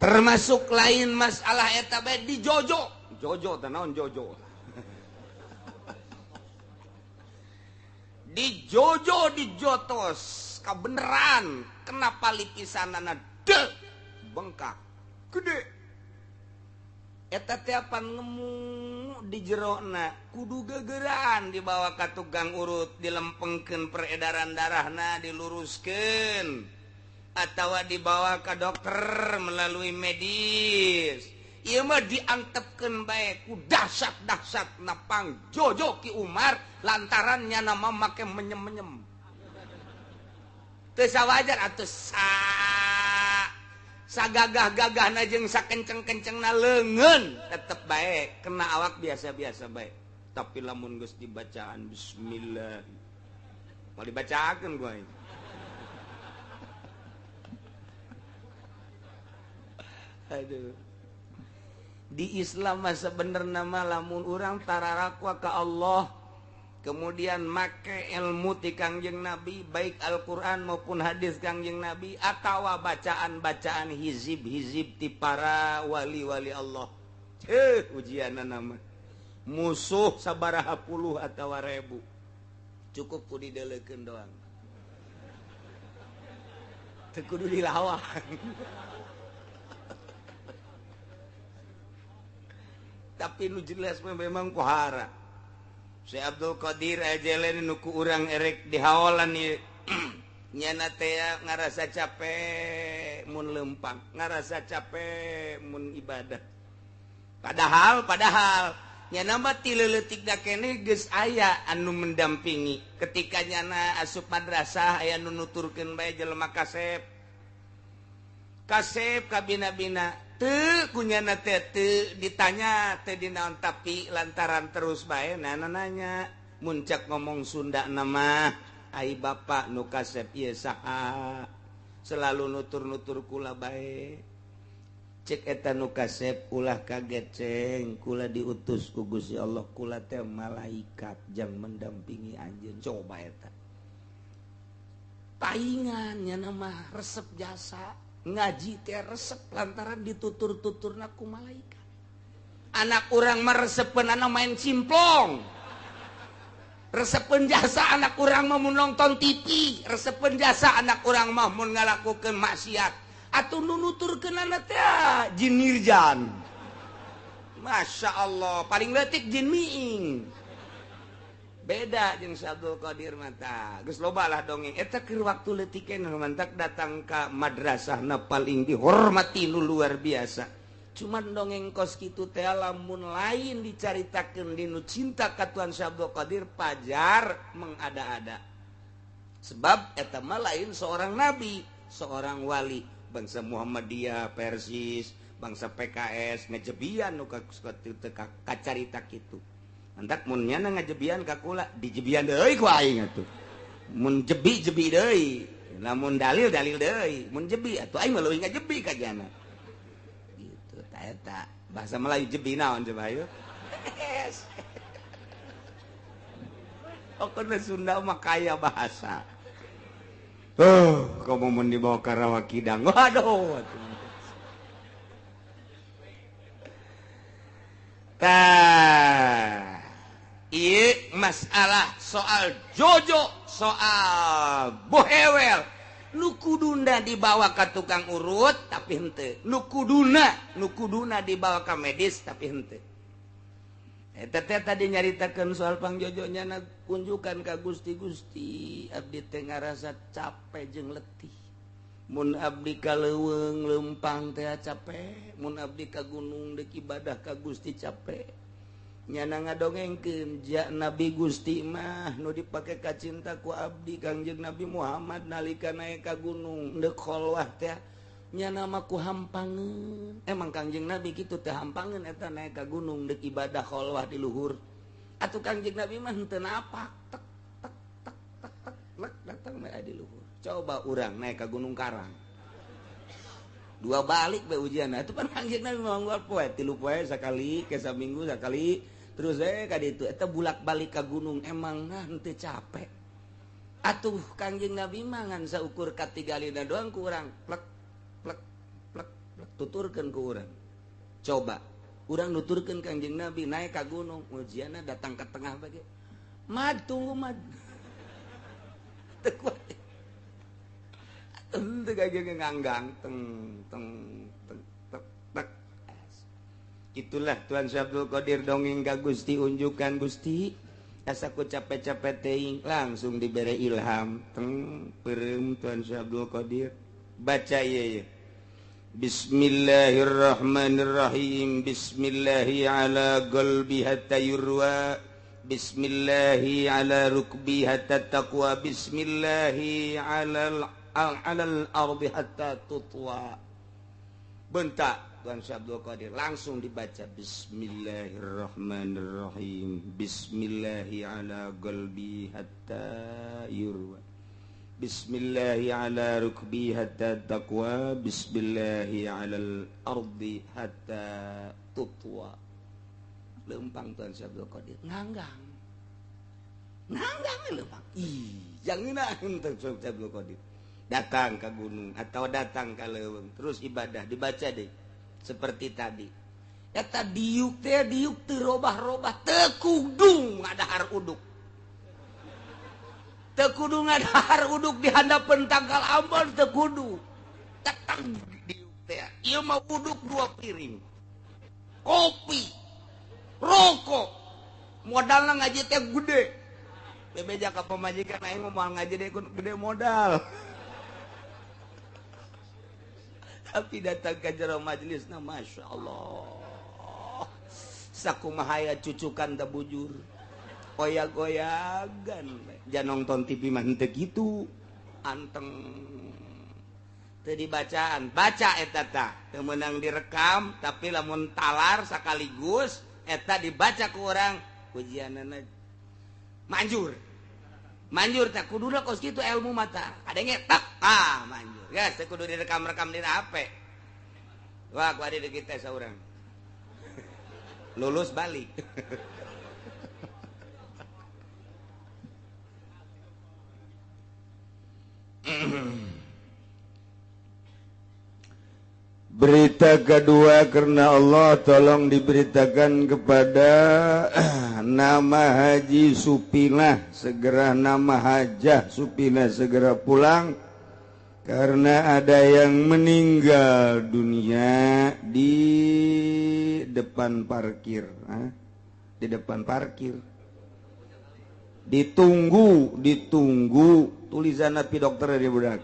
Termasuk lain masalah eta bae di jojo. Jojo teh naon jojo? Di jojo dijotos kabeneran kenapa lipisanana de bengkak gede. Eta teh apan ngemu di jerona kudu gegeraan dibawa ka tukang urut dilempengkeun peredaran darahna diluruskeun atawa dibawa ke dokter melalui medis. Ieu mah diantepkeun bae ku dahsyat-dahsyat napang jojo Ki Umar lantaran nyana mah make menyem-menyem. Teu sawajar atuh sagagah-gagahna jeung sakenceng-kencengna leungeun tetep bae kena awak biasa-biasa bae. Tapi lamun geus dibacaan bismillah mau dibacakeun ku aing. Aduh. Di Islam mah sebenarnya mah lamun urang tararakwa ka Allah kemudian make ilmu ti Kangjeng Nabi baik Al-Qur'an maupun hadis Kangjeng Nabi atawa bacaan-bacaan hizib-hizib ti para wali-wali Allah. Ujianna mah musuh sabaraha puluh atawa ribu. Cukup ku didelekeun doang. Teu kudu dilawan. Tapi nu jelas memang kuhara. Syekh Abdul Qadir Al-Jailani nu ku urang erek dihaolan ieu. Nyana teh ngarasa capek mun lempang, ngarasa capek mun ibadah. Padahal nyana mah ti leutik da keneh geus aya anu mendampingi. Ketika nyana asup madrasah aya nu nuturkeun bae jelema kasep. Kasep kabina-bina teu kunyana teh teu ditanya teh dinaon tapi lantaran terus bae nana nanya muncak ngomong Sunda nama ai bapak nu kasep ieu saha selalu nutur-nutur kula bae cek eta nu kasep ulah kaget ceng kula diutus ku Gusti Allah kula teh malaikat jang mendampingi anjeun. Coba eta paingan nya mah resep jasa ngaji teh resep lantaran ditutur-tuturna ku malaikat. Anak urang mah resepeun anu main simplong. Resepeun jasa anak urang mah mun nonton TV, resepeun jasa anak urang mah mun ngalakukeun maksiat. Atuh nu nuturkeunana teh jin nirjan. Masya Allah, paling leutik jin miing. Beda jeung Syekh Abdul Qadir mata. Geus loba lah dongeng. Eta keur waktu leutik keneh mantak datang ka madrasahna paling dihormati nu luar biasa. Cuman dongeng kos kitu teh lamun lain dicaritakeun dinu cinta ka Tuhan Syekh Abdul Qadir pajar mengada-ada. Sebab eta mah lain seorang nabi, seorang wali. Bangsa Muhammadiyah, Persis, bangsa PKS ngejebian nu kacarita kitu. Antak mun nyana ngajebian ka kula dijebian deui ku aing atuh. Mun jebi-jebi deui, lamun dalil-dalil deui, mun jebi atuh aing mah leuwih ngajebi ka jana. Gitu ta eta. Bahasa Melayu jebi naon coba ayo. Pokoknya Sunda mah kaya bahasa. Komo mun dibawa ka Rawa Kidang. Waduh. Tah. Ieu masalah soal jojo, soal bohewel. Nu kuduna dibawa ka tukang urut tapi henteu. Nu kuduna dibawa ka medis tapi henteu. Eta teh tadi nyaritakeun soal pangjojonya na kunjukan ka Gusti-Gusti abdi teh ngarasa capek jeung letih. Mun abdi ka leuweung leumpang teh capek, mun abdi ka gunung deuk ibadah ka Gusti capek. Nyana ngadongengkeun ja Nabi Gusti mah nu dipake ka cinta ku abdi Kangjeng Nabi Muhammad nalika naek ka gunung deuk kholwah teh nyana mah ku hampangeun. Emang Kangjeng Nabi kitu teh hampangeun eta naek ka gunung deuk ibadah kholwah di luhur. Atuh Kangjeng Nabi mah henteu napak tek tek tek tek tek lek datang bae di luhur. Coba urang naek ka Gunung Karang. Dua balik bae ujian. Atuh pan Kangjeng Nabi mah unggal poe, 3 poe sakali, ke saminggu sakali, terus ka ditu eta bulak-balik ka gunung emang nah henteu capek. Atuh Kangjeng Nabi mah ngan saukur katigalina doang ku urang plek plek plek plek. Tuturkeun ku urang. Coba urang nuturkeun Kangjeng Nabi naik ka gunung, ujianna datang ke tengah bage. Mad tunggu mad. Teu kuat. Teu gage nganggang teng teng teng tek tek. Itulah Tuan Syekh Abdul Qadir dongeng ka Gusti, unjukan Gusti. Asa ku capek-capek teuing langsung dibere ilham teng peureum Tuan Syekh Abdul Qadir baca ieu. Bismillahirrahmanirrahim. Bismillahi ala qalbi hatta yurwa. Bismillahi ala rukbi hatta taqwa. Bismillahi alal ardi hatta tutwa. Bentak Tuan Syekh Abdul Qadir langsung dibaca Bismillahirrahmanirrahim. Bismillahi ala qalbi hatta yurwa. Bismillahi ala rukbi hatta taqwa. Bismillahi alal ardi hatta tutwa. Lempang Tuan Syekh Abdul Qadir nganggang. Nganggang lempang. Ih, jangan Tuan Syekh Abdul Qadir. Datang ke gunung atau datang ke leuweung terus ibadah dibaca deh. Seperti tadi. Eta diuk teh diuk teu robah-robah teu kudu ngadahar uduk. Teu kudu ngadahar uduk di handapeun tangkal ambon teu kudu. Tetang diuk teh. Ieu mah uduk 2 piring. Kopi, rokok. Modalna ngaji teh gede. Bebeja ka pamajikan aing mah moal ngaji deui gede modal. Tapi datang ke jero majelis na Masya Allah sakumahaya cucukan teu bujur oyag-oyagan jangan nonton TV mah henteu kitu anteng teu dibacaan baca eta tah teu meunang direkam tapi lamun talar sakaligus eta dibaca ku urang ujianana manjur manjur tah kuduna kos kitu ilmu mata kadenge tak ah manjur. Ya, saya kudu direkam-rekam di HP. Wah, ku ada di kita seorang. Lulus balik. Berita kedua karena Allah tolong diberitakan kepada nama Haji Supinah segera, nama Hajah Supinah segera pulang karena ada yang meninggal dunia di depan parkir. Hah? Di depan parkir. Ditunggu, ditunggu tulisan napi dokter di budak.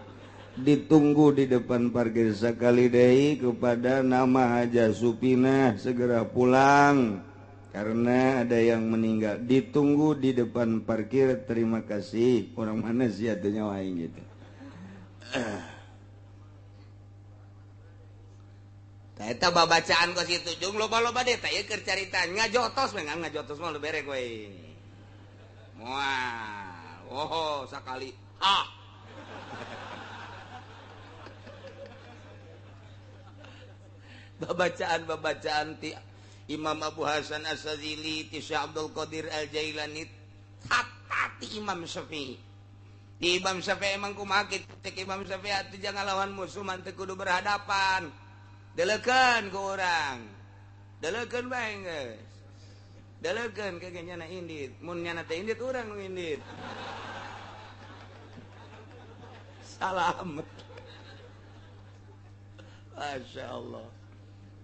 Ditunggu di depan parkir sekali deui kepada nama Hajah Supinah segera pulang karena ada yang meninggal. Ditunggu di depan parkir, terima kasih. Orang mana sih atuh nyawa aing gitu. Eta babacaan kos itu jeung loba-loba deh teh keur carita ngajotos we ngajotos mah bere we. Moal. Oh, sakali. Ha. Babacaan-babacaan ti Imam Abu Hasan As-Sazili, ti Syekh Abdul Qadir Al-Jailani, hatta ti Imam Syafi'i. Di Imam Syafi'i emang kumaha kitu cek Imam Syafi'i atuh jangan lawan musuh mah teu kudu berhadapan. Deleukeun ku urang. Deleukeun bae geus. Deleukeun ke nyana indit. Mun nyana teh indit urang nu indit. Salam. Masya Allah.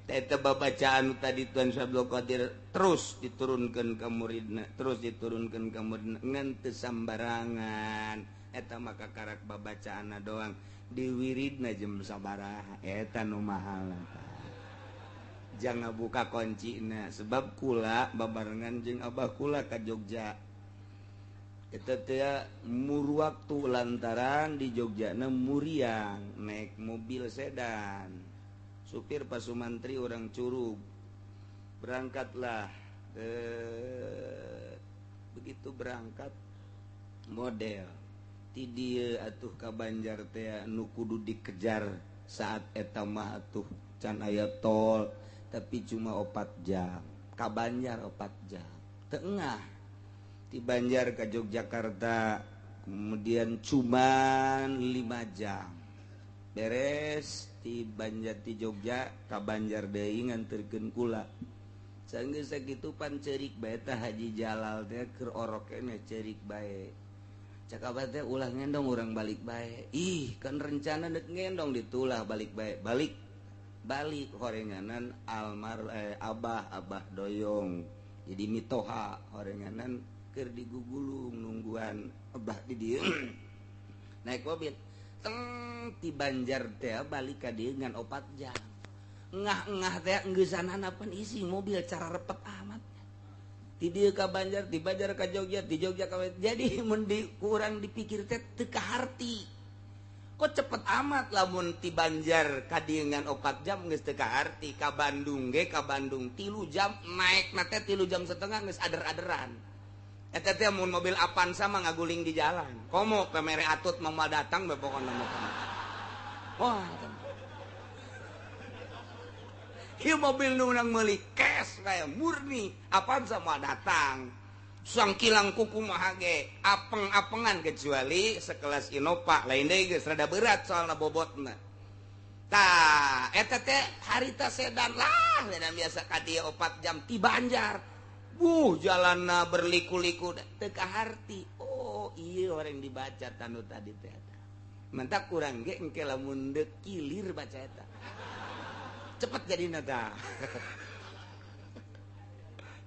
Eta babacaan tadi Tuan Syekh Abdul Qadir terus diturunkan ke muridna, terus diturunkan ke muridna ngan teu sambarangan. Eta maka karak babacaanna doang diwiridna jeung sabaraha eta nu mahal. Jangan buka kuncina sebab kula babarengan jeung abah kula ka Jogja. Eta teh mur waktu lantaran di Jogjana muriang naik mobil sedan. Supir Pak Sumantri orang Curug. Berangkatlah. Begitu berangkat model ti dieu atuh ka Banjar teh nu kudu dikejar saat eta mah atuh can aya tol tapi cuma 4 jam. Ka Banjar 4 jam. Tengah ti Banjar ke Yogyakarta kemudian cuman 5 jam. Beres Beres ti Banjar ti Jogja ka Banjar deui nganterkeun kula. Sanggeus sakitu pan ceurik bae tah Haji Jalal teh keur orok keneh ceurik bae. Cak abah teh ulah ngendong urang balik bae. Ih, kan rencana dek ngendong ditulah balik bae. Balik. Balik horenganan almar abah abah doyong. Jadi mitoha horenganan keur digugulung nungguan abah di dieu. Naik mobil. Teng ti Banjar teh balik ka dieu ngan 4 jam. Ngah-ngah teh enggeus-anana pan isi mobil cara repet amat. Ti dieu ka Banjar, ti Banjar ka Jogja, ti Jogja ka jadi mun di kurang dipikir teh teu kaharti. Kok cepet amat lamun ti Banjar ka dieu ngan 4 jam geus teu kaharti, ka Bandung ge ka Bandung 3 jam naik na teh 3 jam setengah geus ader-aderan. Eta teh mun mobil Avanza mah ngaguling di jalan. Komo pemere atut mau datang be pokona mah. Wah, ieu mobil nu urang meuli cash kayak murni Avanza mah datang. Sangkilang kuku mah ge apeng-apengan kecuali sekelas Innova lain deui geus rada berat soalna bobotna. Tah, eta teh harita sedan lah, sedan biasa ka dieu 4 jam ti Banjar. Jalanna berliku-liku teu kaharti. Oh, ieu orang dibaca tanu tadi teh. Mentak kurang ge engke lamun deuk kilir baca eta. Cepet jadina tah.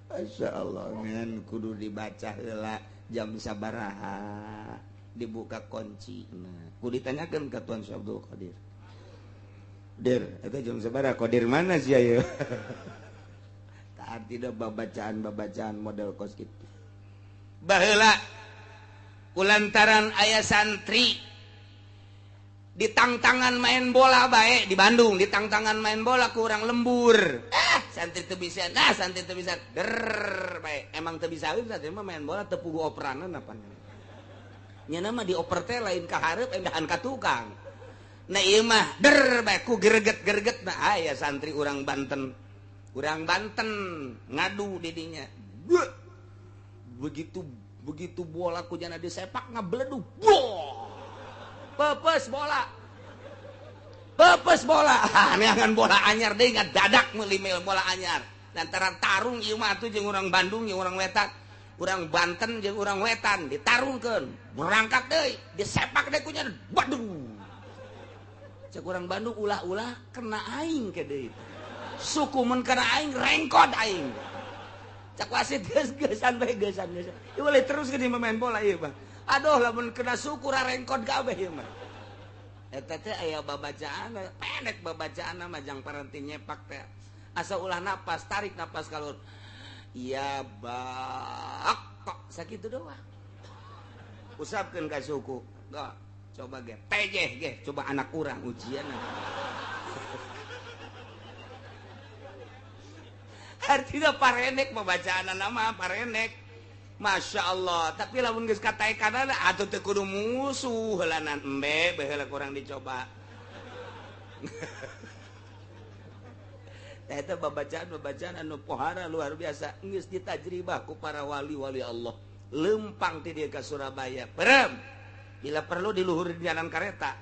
Masya Allah, ngan kudu dibaca heula jam sabaraha dibuka kunci. Nah, kudu ditanyakeun ka Tuan Syekh Abdul Qadir. Dir, eta jam sabaraha Qadir mana sih ayeuna? Tidak babacaan-babacaan model kos gitu. Baheula kulantaran aya santri ditangtangan main bola bae di Bandung, ditangtangan main bola kurang lembur. Santri teu bisa, nah santri teu bisa. Der bae. Emang teu bisa santri mah main bola teu pugu operanan apa. Nya mah dioper teh lain ka hareup endahan ka tukang. Nah ieu mah der bae ku greget-greget nah aya santri urang Banten. Urang Banten ngadu didinya. Begitu begitu bola kujana disepak ngabledug. Pepes bola. Pepes bola. Neangan bola anyar deui ngadadak meuli bola anyar. Lantaran tarung ieu mah atuh jeung urang Bandung jeung urang Wetan. Urang Banten jeung urang Wetan ditarungkeun. Berangkat deui, disepak deui kunyana. Baduh. Cek urang Bandung ulah-ulah kena aing ke deui. Suku mun kana aing rengkod aing. Cak wasit geus-geusan bae geusan geusan. Ieu boleh terus geuning main bola ieu mah. Aduh lamun kena suku ra rengkod kabeh ieu mah. Eta teh aya babacaan, pendek babacaan mah jang paranti nyepak teh. Asa ulah napas, tarik napas kalur. Iya bak kok sakitu doang. Usapkeun ka suku. Go, coba ge tejeh ge, coba anak urang ujian. Artinya parenek pembacaan nama parenek, masya Allah. Tapi lamun geus kataekanana atuh teu kudu musuh heulanan embe baheula kurang dicoba. Tah eta babacaan-babacaan anu pohara luar biasa geus ditajribah ku para wali-wali Allah. Lempang ti dieu ka Surabaya. Perem. Bila perlu di luhur jalan kereta.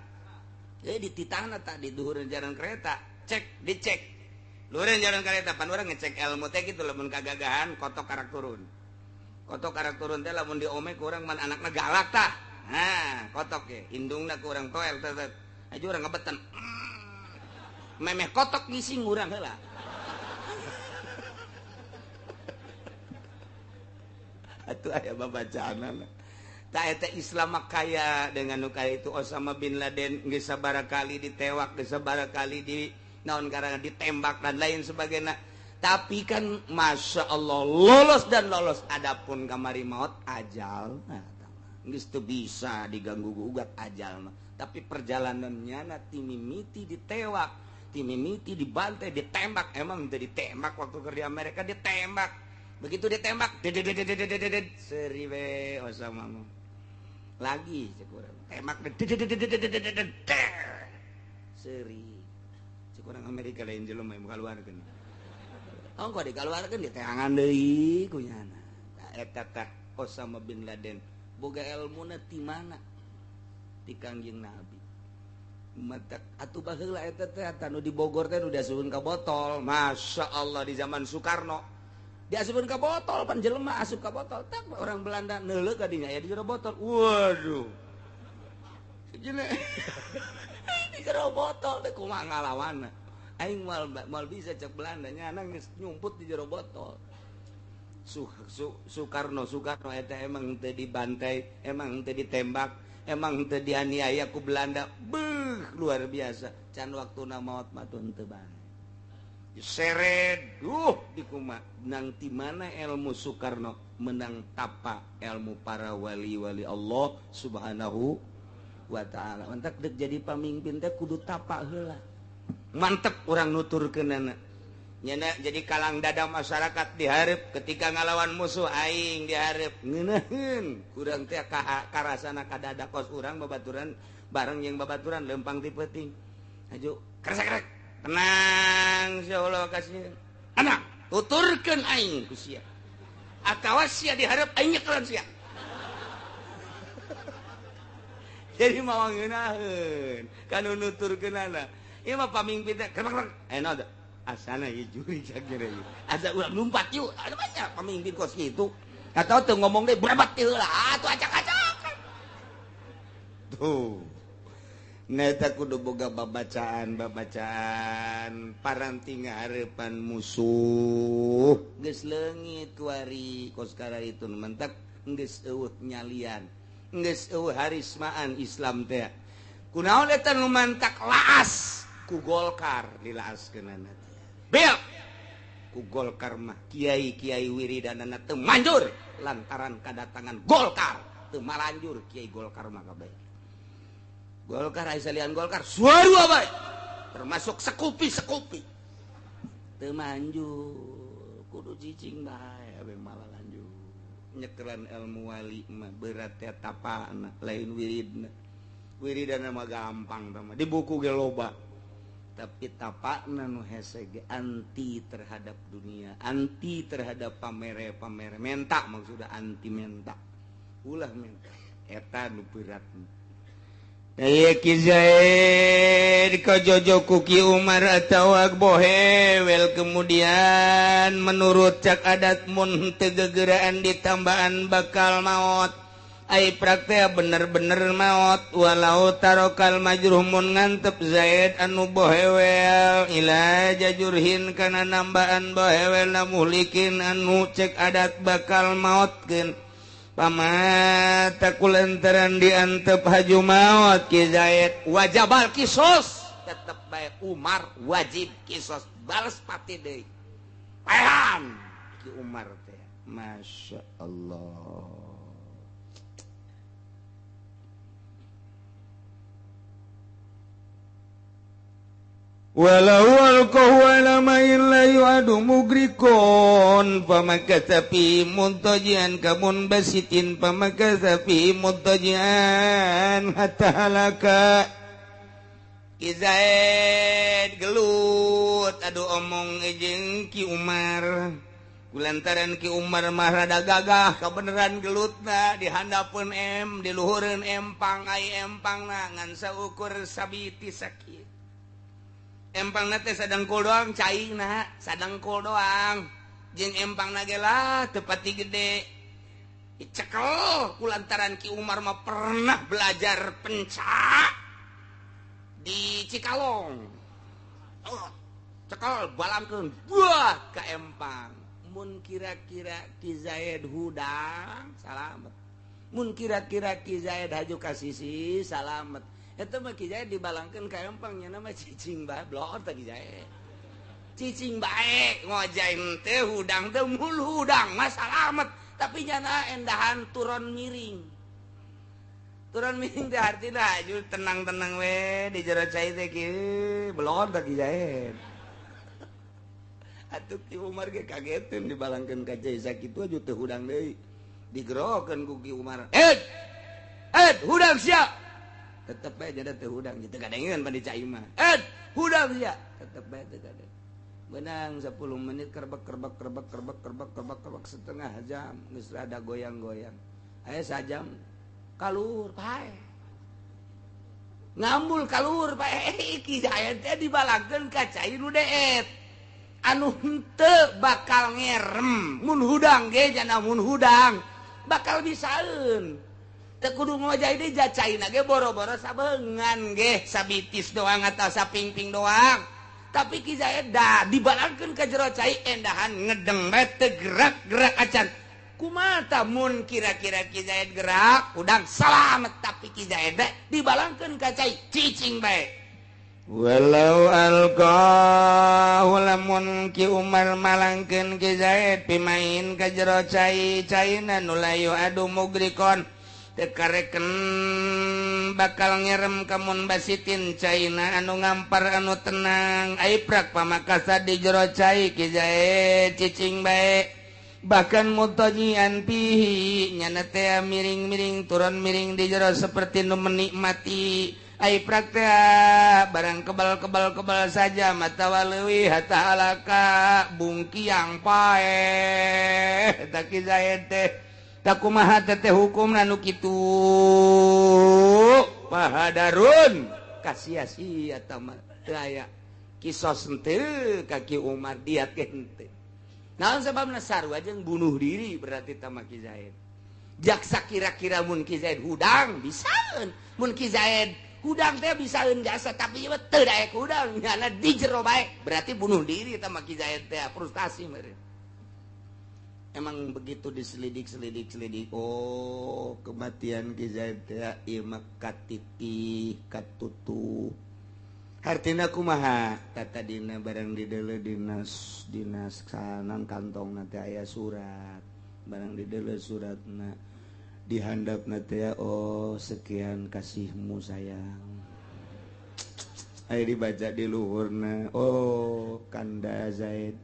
Dititahna tah di luhur jalan kereta. Cek, dicek. Luhureun jalan kareta pan urang ngecek ilmu teh kitu lamun kagagahan kotok karak turun. Kotok karak turun teh lamun diome ku urang man anakna galak tah. Nah, kotok ge indungna ku urang toel teh. Aju urang ngebetan. Memeh kotok ngising urang heula. Atuh aya babacaanana. Tah eta Islam mah kaya dengan nu kaya itu Osama bin Laden geus sabaraha kali ditewak, geus sabaraha kali di naon karena ditembak dan lain sebagainya. Tapi kan masya Allah lolos dan lolos. Adapun kamari maut ajal, nah, geus teu bisa diganggu gugat ajal mah. Tapi perjalanannya na timimiti ditewak, timimiti dibantai, ditembak. Emang teu ditembak waktu keur di Amerika ditembak. Begitu ditembak, seri we Osama mah. Lagi cek urang tembak, seri. Kurang Amerika lain jelema yang kaluarkeun. Oh, kok dikaluarkeun diteangan deui kunyana. Tah eta tah Osama bin Laden boga elmuna ti mana? Ti Kangjeng Nabi. Matak atuh baheula eta teh anu di Bogor teh nu diasupkeun ka botol. Masya Allah di zaman Soekarno diasupkeun ka botol pan jelema asup ka botol. Tak orang Belanda neuleuh ka dinya aya di jero botol. Waduh. Di jero botol teh kumaha ngalawanna. Aing moal bisa cek Belanda nya geus nyumput di jero botol. Soekarno eta emang teu dibantai, emang teu ditembak, emang teu dianiaya ku Belanda. Beuh, luar biasa. Can waktuna maot mah teu bae. Seret, duh dikumaha nang ti mana ilmu Soekarno menang tapa ilmu para wali-wali Allah Subhanahu wa ta'ala. Mantak dek jadi pamimpin teh kudu tapa heula. Mantep urang nuturkeunana. Nyana jadi kalang dada masyarakat dihareup ketika ngalawan musuh aing dihareup ngeunaheun kurang teh karasana ka dada kos urang babaturan bareng jeung babaturan lempang ti peuting. Aju kresek-krek tenang insyaallah kasih. Anak tuturkeun aing ku sia. Atawa sia dihareup aing nyekelan sia. Jadi mawa ngeunaheun kanu nuturkeunana. Ieu mah pamimpin teh krek-krek eno asana ieu juri cakira ieu. Asa urang lumpat yuk, ada banyak pamimpin kos kitu. Atau teu ngomong deui brebat teh heula, atuh acak-acakan. Tuh. Neta kudu boga babacaan paranti ngahareupan musuh. Geus leungit kuari kos kararitu mentak geus eueuh nyalian. Geus eueuh harismaan Islam teh. Kunaon eta nu mantak laas ku Golkar dilaaskeunana. Bel ku Golkar mah kiai-kiai wiridanana teu manjur lantaran kadatangan Golkar teu malanjur kiai Golkar mah kabeh. Golkar aya salian Golkar suarua bae termasuk sekupi-sekupi teu manjur kudu cicing bae abeh malah lanjut nyekelan ilmu wali mah berat teh tapana lain wiridna. Wiridana mah gampang tah mah di buku ge loba. Tapi tapakna nu hese ge anti terhadap dunia, anti terhadap pamere-pamere menta, maksudna anti menta. Ulah menta eta nu berat. Aya Ki Zaid kajojo ku Ki Umar atawa bohewel kemudian menurut cak adat mun teu gegeraan ditambaan bakal maot. Ai praktek bener-bener maot walau tarokal majruh mun ngantep Zaid anu bohewel ila jajurhin kana nambaan bohewel namulikin anu cek adat bakal maotkeun pamata kulantaran diantep haju maot Ki Zaid wajabal kisos tetep bae Umar wajib kisos balas pati deui paehan Ki Umar teh. Masya Allah. Walau alqahu ala ma'in la yu'adu mugrikon famakatha fi muntajian kamun basitin famakatha fi muntajian hatta halaka. Ki Zaid gelut aduh omong jeung Ki Umar kulantaran Ki Umar mah rada gagah kabeneran gelutna dihandapeun em diluhureun empang ai empangna ngan saukur sabiti sakit. Empangna teh sadengkul doang caina, sadengkul doang. Jeung empangna ge lah teu pati gede. Dicekel kulantaran Ki Umar mah pernah belajar pencak di Cikalong. Oh, cekel balangkeun buah ka empang. Mun kira-kira Ki Zaid hudang salamet. Mun kira-kira Ki Zaid haju ka sisi salamet. Eta mah Ki Zaid dibalangkeun ka empang nya mah cicing bae blor teh Ki Zaid. Cicing bae ngojain teh hudang teh mul hudang mah salamet, tapi nyana endahan turun miring. Turun miring teh artina aju tenang-tenang we di jero cai teh kieu blor teh Ki Zaid. Atuh Ki Umar ge kageteun dibalangkeun ka cai sakitu aju teu hudang deui. Digerokeun ku Ki Umar. "Ed! Ed, hudang sia!" Tetep bae jadi teu hudang gitu kadengeun pan di cai mah. Ed, hudang sia. Tetep bae teu kadeng. Benang 10 menit kerbek kerbek kerbek kerbek kerbek kerbek kerbek setengah jam geus rada goyang-goyang. Aya sajam kalur pae. Ngambul kaluhur Pak Ki Zaid teh dibalangkeun ka cai nu deet. Anu henteu bakal ngerem mun hudang ge jana mun hudang bakal bisaeun. Teu kudu ngojay deui caina ge boro-boro sabeungan ge sabitis doang atau sapingping doang. Tapi Ki Zaid da dibalangkeun ka jero cai endahan ngedeng bae teu gerak-gerak acan. Kumaha mun kira-kira Ki Zaid gerak udang salamet tapi Ki Zaid dibalangkeun ka cai cicing bae. Walau alqahu lamun Ki Umar malangkeun Ki Zaid pimain ka jero cai caina nu layu adu mugrikon teu kareken bakal ngerem kamun basitin caina anu ngampar anu tenang aiprak pamakasa di jero cai Ki Zaid cicing bae. Bahkan mutajian pihi nyana teh miring-miring turun miring di jero seperti nu menikmati ai praktek barang kebal-kebal-kebal saja mata waleuwi hatta alaka bungkiang paeh ta Ki Zaid teh takumaha teh hukumna nu kitu pahadarun kasia-sia tah mah teu aya kisos henteu ka Ki Umar diat ge henteu. Naon sebabna sarua jeung bunuh diri berarti tama Ki Zaid. Jaksa kira-kira mun Ki Zaid hudang bisaeun, mun Ki Zaid hudang teh bisaeun jasa tapi ieu teu daek hudang nyana di jero bae berarti bunuh diri tama Ki Zaid teh frustasi meureun. Emang begitu diselidik-selidik-selidik oh kematian Ki Zaid teh ieu mah katitih katutuh. Hartina kumaha tata dina barang didele dinas dinas kanan kantong nanti aya surat barang didele suratna dihandapna teh oh sekian kasihmu sayang aya dibaca di luhurna oh kanda Zaid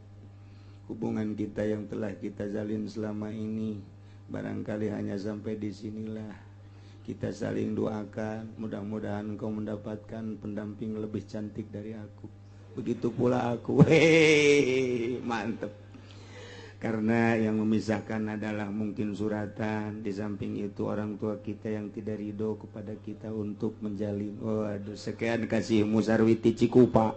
hubungan kita yang telah kita jalin selama ini barangkali hanya sampai di sinilah. Kita saling doakan, mudah-mudahan kau mendapatkan pendamping lebih cantik dari aku. Begitu pula aku. Hehehe, mantep. Karena yang memisahkan adalah mungkin suratan. Di samping itu orang tua kita yang tidak ridho kepada kita untuk menjalin. Waduh, sekian kasihmu Sarwiti Cikupa.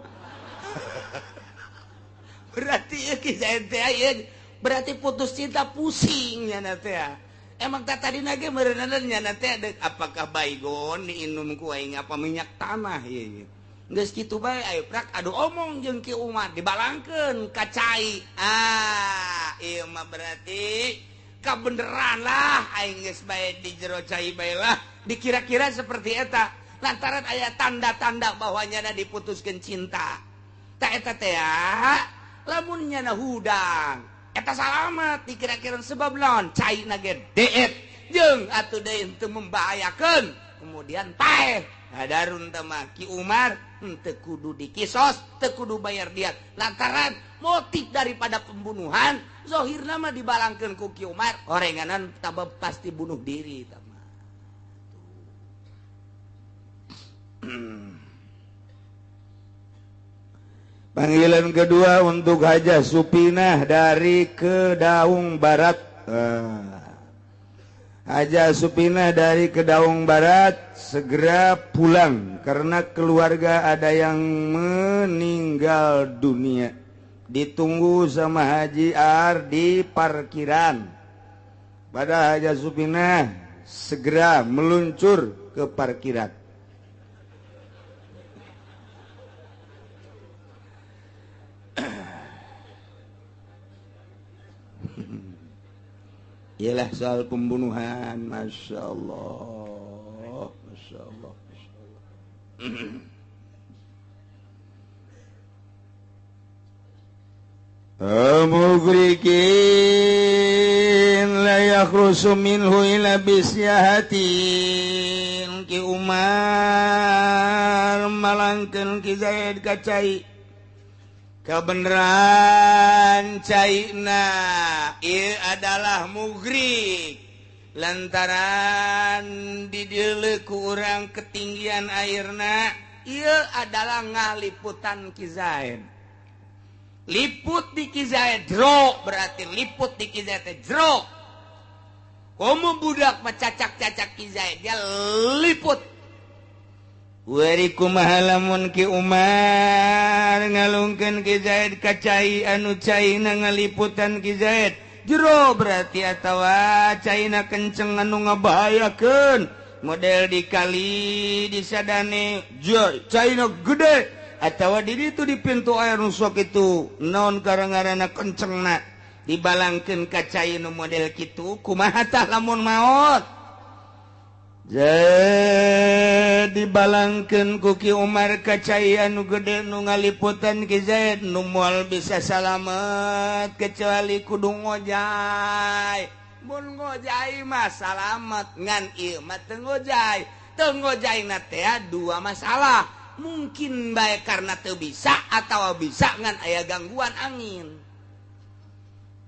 Berarti ya kisah ente ya, berarti putus cinta pusing ya nanti ya. Emang tak tadi nage merenang nyana teh apakah baygon diinum ku aing apa minyak tanah ieu. Geus kitu bae ayo prak adu omong jeung Ki Umar dibalangkeun ka cai. Ah, ieu mah berarti kabeneran lah aing geus bae di jero cai bae lah. Dikira-kira seperti eta lantaran aya tanda-tanda bahwa nyana diputuskeun cinta. Ta eta teh lamun nyana hudang eta salamet dikira-kira sebab lawan cai nage deet jeung atuh deui henteu membahayakeun kemudian paeh hadarun teh mah Ki Umar henteu kudu dikisos teu kudu bayar diat lantaran motif daripada pembunuhan zahirna mah dibalangkeun ku Ki Umar orenganan tabab pasti bunuh diri tah mah. Panggilan kedua untuk Hajah Supinah dari Kedaung Barat. Hajah Supinah dari Kedaung Barat segera pulang karena keluarga ada yang meninggal dunia. Ditunggu sama Haji Ar di parkiran. Pada Hajah Supinah segera meluncur ke parkiran. Ialah soal pembunuhan, masya Allah, masya Allah, masya Allah. Mugrikin la yakhrusu minhu ila bisyahatin Ki Umar malangkeun Ki Zaid ka cai. Kebenaran caina ieu adalah mugrik lantaran dideuleu ku urang ketinggian airna ieu adalah ngaliputan Ki Zaid. Liput di Ki Zaid jero berarti liput di Ki Zaid teh jero. Komo budak mah cacak-cacak Ki Zaid dia liput. Weri kumaha lamun Ki Umar ngalungkeun Ki Zaid ka cai anu caina ngaliputan Ki Zaid jero berarti atawa caina kenceng anu ngabahayakeun model di kali di Sadane caina gede atawa di ditu di pintu air nu sok itu naon karangarana kencengna dibalangkeun ka cai nu model kitu kumaha tah lamun maot jadi balangkeun ku Ki Umar ka cai anu gede nu ngaliputan Ki Zaid nu moal bisa salamet kecuali kudu ngojay. Mun ngojay mah salamet ngan ieu mah teu ngojay. Teu ngojayna teh dua masalah. Mungkin bae karena teu bisa atawa bisa ngan aya gangguan angin.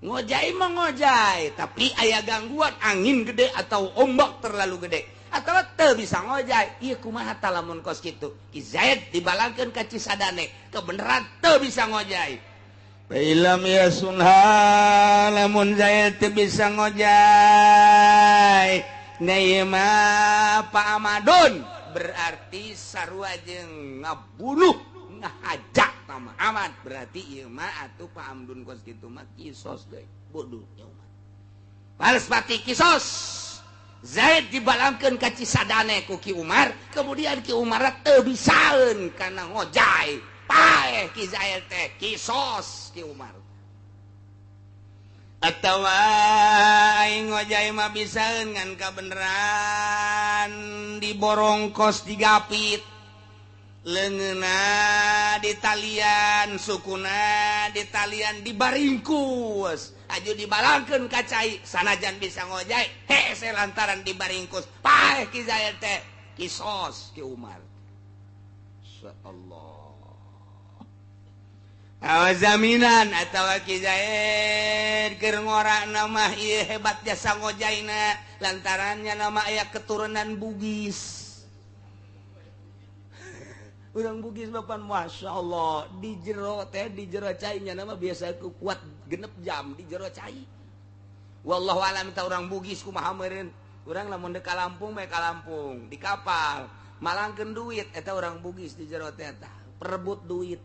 Ngojay mah ngojay tapi aya gangguan angin gede atau ombak terlalu gede. Atau teu bisa ngojay ieu kumaha tah lamun kos kitu Ki Zaid dibalangkeun ka Cisadane kebenaran teu bisa ngojay Bailam ya sunha lamun Zaid teu bisa ngojay na ieu mah Pak Amadun berarti sarua jeung ngabunuh ngahajak sama Ahmad berarti ieu mah atuh Pak Amdun kos kitu mah kisos deui bodoh nya umat balas pati kisos Zaid dibalangkeun ka Cisadane ku Ki Umar, kemudian Ki Umar teu bisaeun kana ngojay. Paeh Ki Zaid teh kisos Ki Umar. Atawa aing ngojay mah bisaeun ngan kabeneran diborongkos digapit. Leungeunna ditalian, sukuna ditalian dibaringkus. Aju dibalangkeun ka cai sanajan bisa ngojay hese lantaran dibaringkus paeh Ki Zaid teh kisos Ki Umar. Insyaallah awazaminan atawa Ki Zaid keur ngorana mah ieu hebat jasa ngojayna lantarannya nama aya keturunan Bugis. Urang Bugis bapan Masya Allah di jero teh di jero cai nya nama biasa kuat genep jam di jero cai. Wallahu alam ta urang Bugis kumaha meureun. Urang lamun deuk ka Lampung bae ka Lampung di kapal malangkeun duit eta urang Bugis di jero teh eta perebut duit.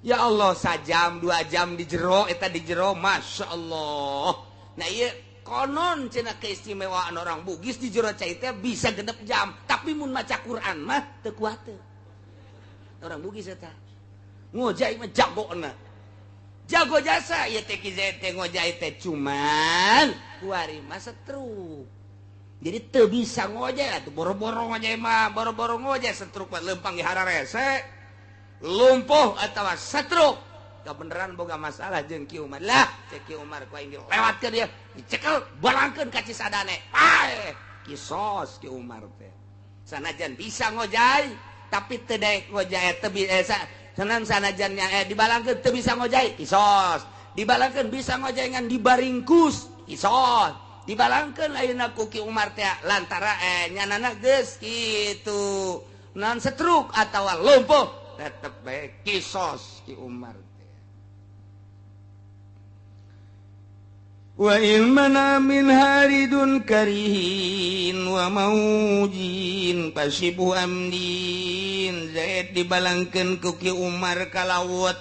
Ya Allah sajam 2 jam di jero eta di jero Masya Allah. Nah ieu konon cenah keistimewaan orang Bugis di jero cai teh bisa genep jam tapi mun maca Quran mah teu kuat teh. Orang Bugis eta ngojay mah jagona jago jasa ieu teh Ki Zaid teh ngojay teh cuman kuari mah setruk jadi teu bisa ngojay atuh boro-boro ngojay mah boro-boro ngojay setruk mah leumpang di hararese lumpuh atawa setruk kabeneran boga masalah jeung Ki Umar lah cek Ki Umar ku aing dilewatkeun ieu dicekel balangkeun ka Cisadane paeh kisos Ki Umar teh sanajan bisa ngojay tapi teu daek ngojay teu bisa senang sanajannya dibalangkeun teu bisa ngojay kisos dibalangkeun bisa ngojay ngan dibaringkus kisos dibalangkeun ayeuna ku Ki Umar teh lantara nyanana geus kitu non setruk atawa lumpuh tetep bae kisos Ki Umar teh. Wa ilmana min haridun karihin wa maujin pasibu amdin. Zaid dibalangkeun ku Ki Umar ka laut.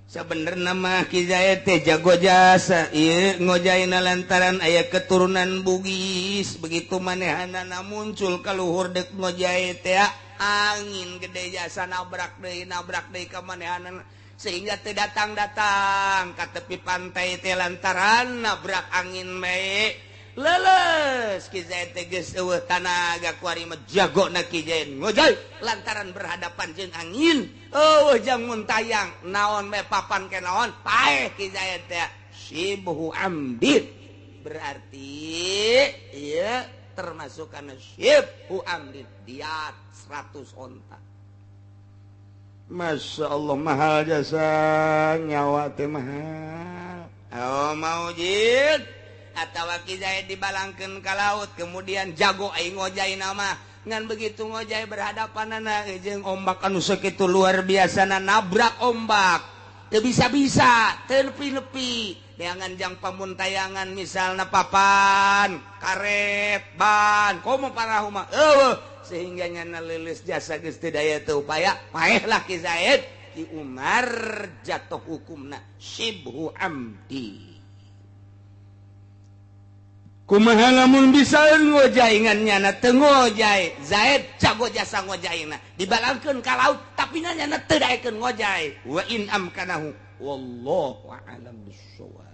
Sabenerna mah Ki Zaid teh jago jasa ieu ngojayna lantaran aya keturunan Bugis. Begitu manehanana muncul ka luhur deuk ngojay teh angin gede jasa nabrak deui ka manehanana sehingga teu datang-datang ka tepi pantai teh lantaran nabrak angin bae leles Ki Zaid teh geus eueuh tanaga kuari mah jagona Ki Zaid ngojay lantaran berhadapan jeung angin eueuh jang muntayang naon bae papan ke naon paeh Ki Zaid teh sibhu amdin berarti ieu termasuk kana sibhu amdin diat 100 onta. Masya Allah mahal jasa nyawa teh mahal. Oh maujid atawa Ki Zaid dibalangkeun ka laut kemudian jago aing ngojay nama ngan begitu ngojay berhadapanana jeung ombak anu sakitu luar biasa na nabrak ombak teu bisa-bisa teu nepi-nepi neangan jang pamuntayangan misalna papan karet ban komo parahu mah eueuh Sehingga nyana leuleus jasa geus teu daya teu upaya, paehlah Ki Zaid. Ki Umar jatuh hukumna syibhu amdi. Kumaha lamun bisa ngojaingan nyana teu ngojai? Zaid jago jasa ngojaina, dibalangkeun ka laut, tapi nyana teu daekeun ngojai. Wa in amkanahu, wallahu a'lam bissawab.